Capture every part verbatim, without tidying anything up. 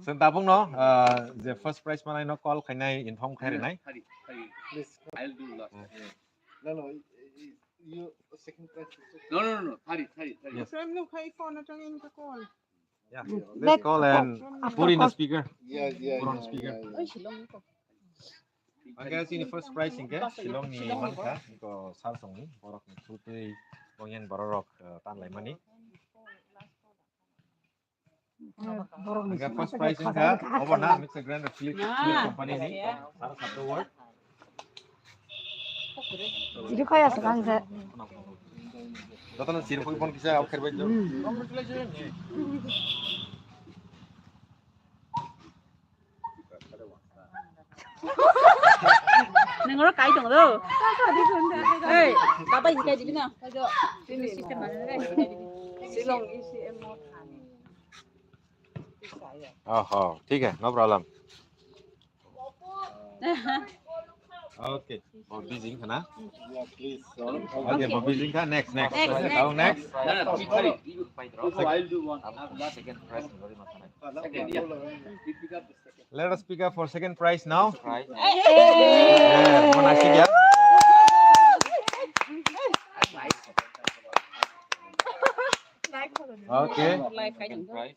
Chwng tabukno, ah, je first prize manai no call khainai, inform khai rinai. Hari, hari. Please. I'll do last. Hmm. No, no, y-, y-, you second prize. No, no, no, no. Hari, hari, hari. Yes. From no khai phone atang in ka call. Yeah. Let's call and put in the speaker. Yeah, yeah, put on the speaker. Yeah, yeah. Oi, Shillong ko. Ang kaya sini first prize hingke Shillong ni mankha, iko sal song ni borok ni thutwi bongyan borok rok, eh, tan lai mani. Hingke first prize hingka, obo na, Mixer Grinder Philips, Philips company ni, sara sabdo word. Jadi kaya sekarang saya. Jotono sir phone kisa, oker bai. Hmm. Congratulations. Nang oro kai tong do. Ei, baba ini kai di na. Ini system mana, eh? Shillong E C M mo thani. Oho, thik hai, no problem. Okay, bo busy wngkha na? Yeah, please, sir. Okay, bo busy wngkha. Next, next. Next, next. Tao next. No, no, no, sorry. I'll do one. Second prize. Second, yeah. Let us pick up for second prize now. Prize. Yeah, mana sih dia? Okay. Second prize.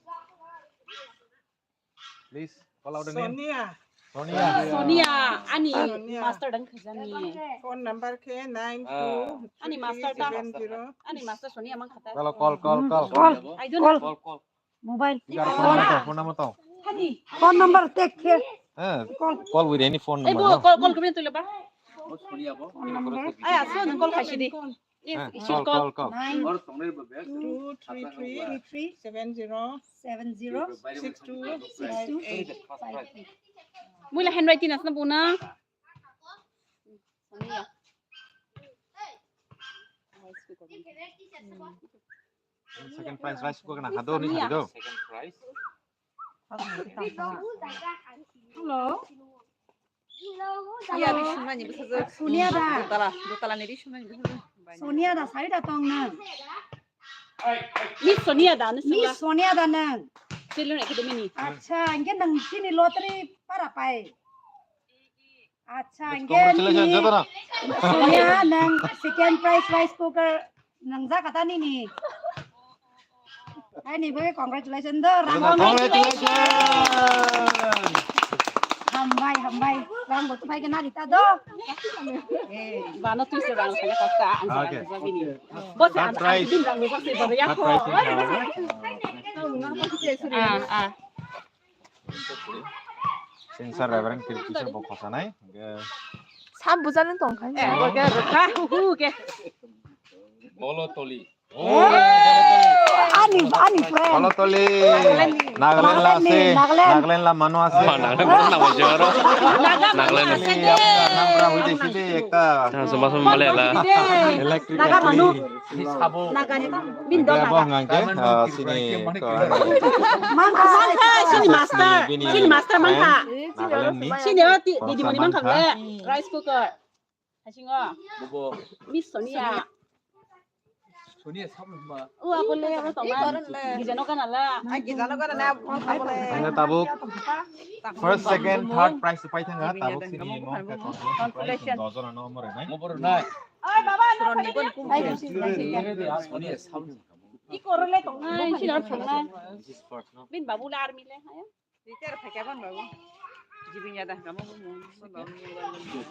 Please, call out the name. Sonia. Sonia. Sonia, ani Sonia. Master dang khajani. Phone number khe nine two three three seven zero. Ani master ta. Ani master Sonia mang khata. Call, call, call, call. Call. I don't know. Call, call. Mobile. Phone number to, phone number to. Hani. Phone number take care. Eh, call. Call with any phone number. Eh, bo, no? Call, call kami tu le ba. Phone number. Ay, aso, nang call khaisi di. Yes, eh, call, call, call. Nine two three three seven zero seven zero six two six two five eight. Mui la handwriting asna bona. Second prize rice cooker na hado ni hado. Second prize. Hello. Iya, bismani bisa. Sonia da. Dotala, dotala ni bismani bisa. Sonia da, sai da tong nang. Miss Sonia da, ni Miss Sonia da nang. Children Academy ni. Acha, angke nang sini lottery para pai. Acha, angke congratulations, ni jotono. Sonia nang second prize rice cooker nang ja kata nini. Hai ni bai congratulations do, rang. Congratulations. Hambai, hambai. Rang bo tu pai ke na rita do. Eh, ba no tu se rang sa ka ka an sa ka bini. Bo sa an din rang bo se ba ya ko. Ah, ah. Sensor Reverend Philip Kishore bo khosanai. Sam bujanin tongkha. Eh, bo ke rokha hu hu ke. Bolo toli. Ani, ani friend. Bolo toli. Nagaland la ase. Nagaland la manu ase. Oh, Nagaland la manu ase aro. Nagaland. Nagaland. Apni naam pura hui jaise de ekta. Ha, suma suma male la. Electric. Naga manu. Naga ni. Bin do naga. Bo hwnga ke, ah, sini ko. Mangkha, sini master. Sini master mangkha. Nagaland ni. Sini ati didi mani mangkha le. Rice cooker. Hasingo. Bobo. Miss Sonia. Sonia sabu ma. Ua bole abo toma. Gijano kana la. Ai gijano kana na. Tabuk. First, second, third prize pai thanga. Tabuk sini mo. Congratulations. Dojo na no mo re nai. Mo bor nai. Oi baba no. Sonia sabu. Iko role tongnai, sini tongnai. Bin babu la army le. Teacher phaikya ban babu. Jibin ya dah kamu.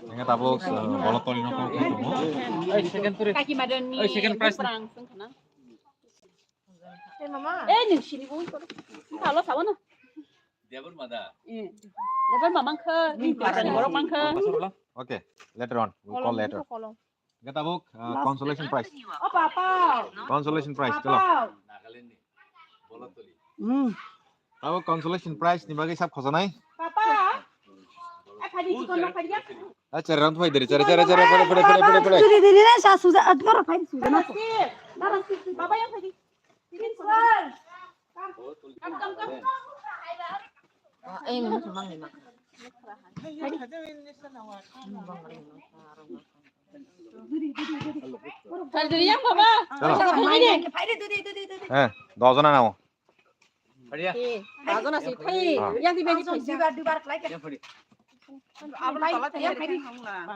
Enggak tabuk, eh, bolot toli nongkrong tongo. Kaki madon ni. Oi, second prize. Perang sengkana. Eh mama. Eh, ning sini bui ko. Kalau sawa na. Dia pun mada. Eh. Dia pun mamang ke. Ni pasan borok mang ke. Okay, later on. We'll call later. Enggak tabuk, eh, consolation prize. Oh, papa. Consolation prize, chalo. Papa. Hmm. Tabuk consolation prize ni bagwi sab khojanai. Papa. Eh, phadi chikon ma phadi ya. Ah, chara ram phai diri, chara, chara, chara, phai, phai, phai, phai, phai. Diri, diri, diri, sa suja, admar phai suja na. Narasi. Narasi. Papa yang phadi. This one. Come, come, come, come. Chalo. Eh, dojon na nao.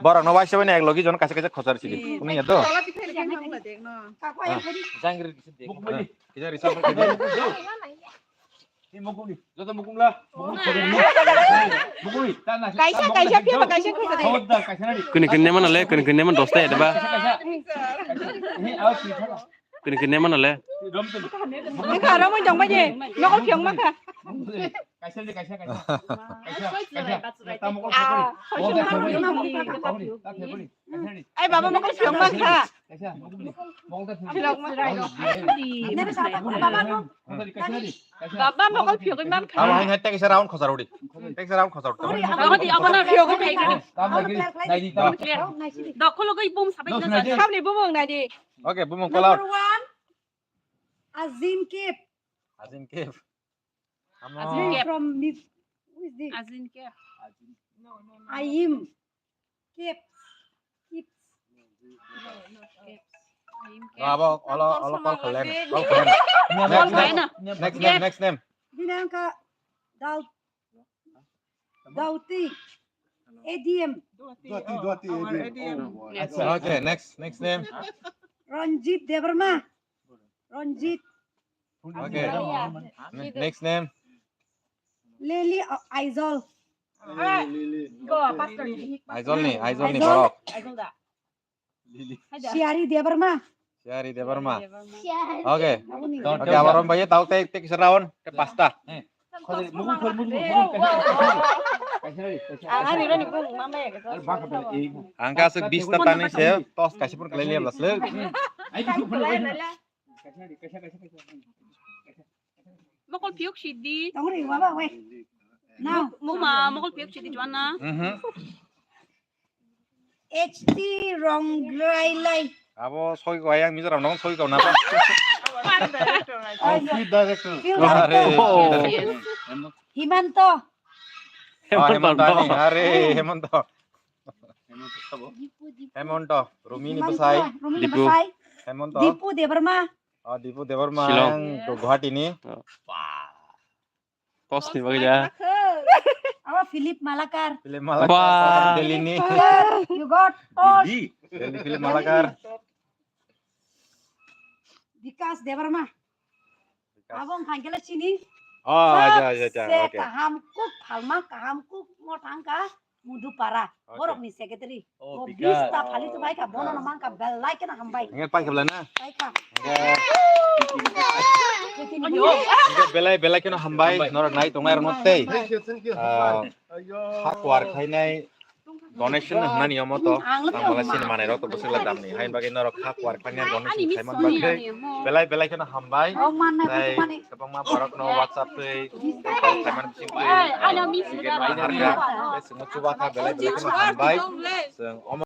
Borok no waisa bini ek logi jon kaisa kaisa khosar sidi. Kunu ya do. Kisa risap. Joto mukung la. Kaisa kaisa phiya ba kaisa khosar. Kuni kuni mana le, kuni kuni mana dosta ya ba. Kuni kuni mana le. Nokol phiyong ma kha. Kaisa de, kaisa, kaisa. Kaisa, kaisa. Tamo ko. Ah, kaisa. Ai, baba, mokol phiyong ma kha. Kaisa. Mokol ta phiyong. Baba, mokol phiyong ma kha. Abo hai hai, teksa round khosar udi. Teksa round khosar udi. Abo di, abo na phiyong ma kha. Tam lagi. Nai di, tam. Dokholo goi bum sabai na. Samni bumung nai di. Okay, bumung call out. Number one, Azim Kip. Azim Kip. Amo. Azim Kep. From Mid-, who is this? Azim Kep. Ayim. Kep. Kips. Ayim Kep. Abo, olo, olo call khailai. Call khailai. Next name. Next name, next name. Binangka Daud. Dauti. A D M. Duati, Duati, oh, A D M. Oh, acha. Okay, next, next name. Ranjit Debbarma. Ranjit. Okay. Ne-, next name. Lily, uh, Aizol. Lily, Lily. Go, Pastor. Aizol ni, Aizol ni borok. Aizol da. Siari Debbarma. Siari Debbarma. Siari. Okay. Aboni. Okay, abarom baye tau te te kisa round ke pasta. Angka aswk bista tani se tos kaisa pun kelai liya blasle. Mokol phiyok sidi. Tongri baba we. Now. Muma mokol phiyok sidi juana. Mhm. H T Ronggrailai. Abo soi ko ayang Mizoram nong soi ko na ba. Our director, right? Oh, field director. Field director. Are. Oh. Himanto. Oh, Hemanto. Hemanto ani. Are, Hemanto. Hemanto, Rumini Bwsai. Rumini Dipu. Bwsai. Hemanto. Dipu Debbarma. Oh, Dipu Debbarma Shillong. Yang Guwahati ni. Oh. Wow. Tos ni bagwi ya. Abo Philip Malakar. Philip Malakar, wah. Delhi ni. You got all. Delhi. Delhi Philip Malakar. Vikas Debbarma. Vikas. Abo wngkha khe chini. Oh, acha, acha, acha, okay. Kaham kuk phalma, kaham kuk mo thangkha. Mudupara, okay. Borokni secretary. Oh, oh, Vikas. Bista phali tu bai kha, bono no man kha, belai kheno hambai. Nge pai kha bla na? Pai kha. Nge. Nge belai, belai kheno hambai, hambai. Norok nai tongnai rokno tei. Thank you, thank you. Ah, hambai. Ayo. Hak war khainai donation hwnani omo to, ang le tang bala sini manai rok to bwswk le damni. Hain bagwi norok hak war khainai donation khaimani bagwi belai, belai kheno hambai. Oh, man, na, tei man. Kwbangma borokno WhatsApp twi, tei call khaimani bisingtwi, eh, ano miss ticket no harkha, tei chwngno chubakha, belai belai kheno hambai. Chwng omo